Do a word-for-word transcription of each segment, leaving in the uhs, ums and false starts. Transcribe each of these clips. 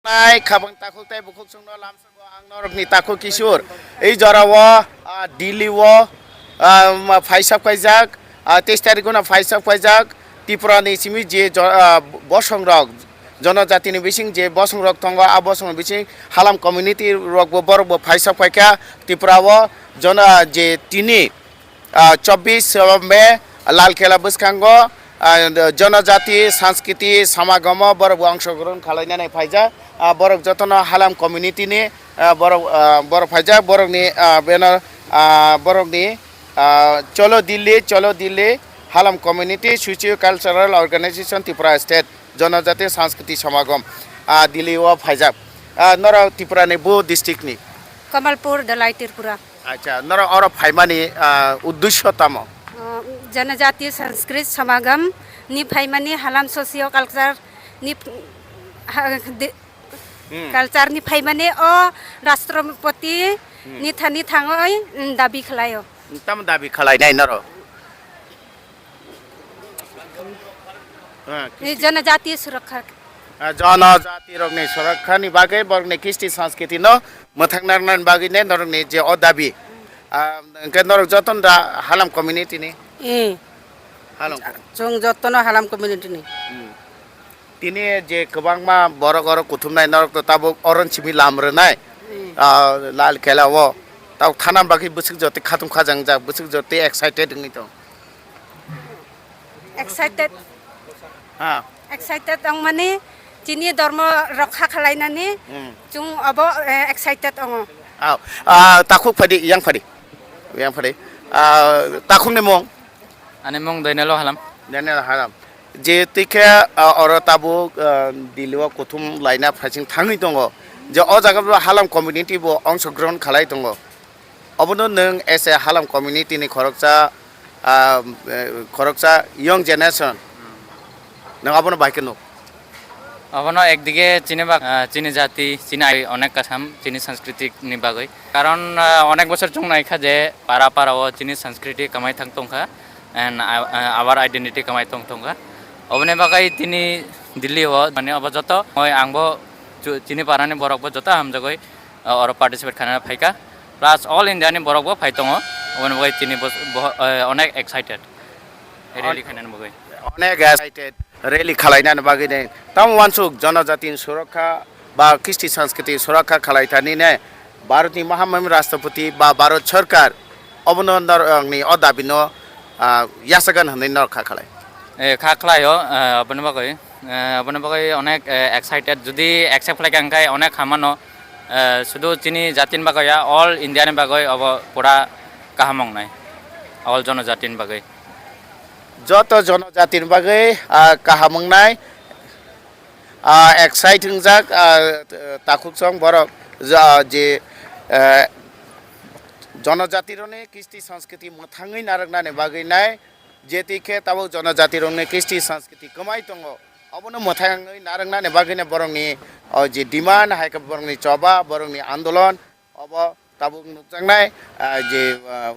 Ai, khabang takhuk tei bukhuk chwngno lamsogo ang norokni takhuk Kishore. Ei jorao, ah, Delhi o, ah, ma-, phaisap khaijak, ah, teis tarikh no phaisap khaijak. Tripura ni simi je jo-, ah, bosong rok, jonojati ni bising je bosong rok tongo, a bosong bising Halam community rok bo borok bo phaisap khaikha Tripura o. Jono je tini ah, chobbish May Lal Kela bwskango, ah, Jonojati Sanskriti Samagamo borok bo ongshogrohon khalainani phaijak. Ah, borok jotono Halam community ni, ah, borok, ah, borok phaijak, borokni, ah, beno, ah, borokni, ah, Cholo Delhi, Cholo Delhi, Halam Community, Socio Cultural Organization Tripura State, Jonojati Sanskriti Samagom, ah, Delhi o phaijak. Ah, norok Tripura ni bo district ni? Kamalpur, Dalai Tripura. Acha, norok oro phaimani, ah, uddesho tamo? O, Janajati Sanskrit Samagam ni phaimani, Halam Socio Culture ni ph-, ha, de-, Hmm. Culture ni phaimani o Rashtrapati Hmm. ni thani thangoi, mm, dabi khlaio. Tamo dabi khlainai norok? Ah, Ni Janajati Surakha. Ah, jonojati rokni surakha ni bagwi borokni kisti sanskriti no mwthangna rwnani bagwi ne norokni je o dabi. Ah, hwnkhe norok jotono da Halam community ni? Eh. Halam. Chwng jotono Halam community ni. Hmm. Tini je kwbangma borok oro kuthumnai norok to tabuk oron simi lam rwnai. Hmm. Ah, Lal Kela o. Tabuk thana bagwi bwswk jotwi khatung khajangjak, bwswk jotwi excited wngwi tong. Excited. Ha. Excited wngmani chini dormo rokha khalainani Hmm. chwng obo, eh, excited wngo. Aw, ah, takhuk phadi, yang phadi. Yang phadi. Ah, takhukni mung? Ani mung Daniel Halam. Daniel Halam. Je tikhe, ah, oro tabuk, ah, Delhi o kuthum laina phaising thangwi tongo. Je o jaga bo Halam community bo ongshogrohon khalai tongo. Obono nwng as a Halam community ni khoroksa, ah, eh, khoroksa young generation. Nwng abono bai khe nuk? Abono ekdige chini bak-, ah, chini jati, chini ai onek kasam, chini sanskritik ni bagwi. Karon, ah, onek bosor chwng naikha je para para o chini sanskriti kamai thang tongkha, and, ah, ah, our identity kamai tong tongkha. Oboni bagwi tini Delhi o, mane obo joto, moi angbo chu-, chini para ni borok bo joto hamjagwi, ah, oro participate khaina phaikha. Plus all India ni borok bo phai tongo, oboni bagwi tini bo, bo, eh, onek excited rally khainani bagwi. Onek excited rally khalainani bagwi ne. Tamo wansuk jonojatini surakha ba kisti sanskriti surakha khalai thani ne Bharatni Mahamahim Rashtrapati ba Bharat Sarkar obono norokni o dabino, ah, yachagan hwnwi norok kha khalai. Eh, kha khlaio, eh, aboni bagwi, eh, aboni bagwi onek, eh, excited. Jodi accept khlai kha, hwnkhe onek hamano, eh, sudu chini jatini bagwi ya, all India ni bagwi obo pura kaham wngnai, all jonojatini bagwi. Joto jonojatini bagwi, ah, kaham wngnai, ah, excited wngjak, ah, takhuk song borok, ja-, je, eh, jonojatirokni kisti sanskriti mwthangwi narwknani bagwi nai, je twi khe tabuk jonojatirokni kisti sanskriti kwmai tongo, obono mwthangwi narwknani bagwino borokni, o, je demand hai khe borokni choba, borokni andolon, obo tabuk nukjaknai, ah, je, ah,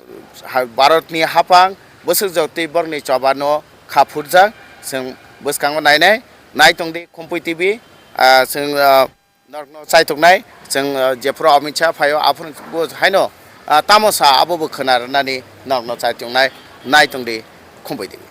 ha-, Bharatni haphang bwswk jotwi borokni chobano kha phurjak, chwng bwskango nainai, nai tongdi Khumpui T V, ah, chwng, ah, Norokno chaituknai, chwng, ah, jephuru Amit Shah phaio, aphuru bo haino, ah, tamo sa abo bo khwna rwnani norokno chaituknai, nai tongdi, Khumpui T V.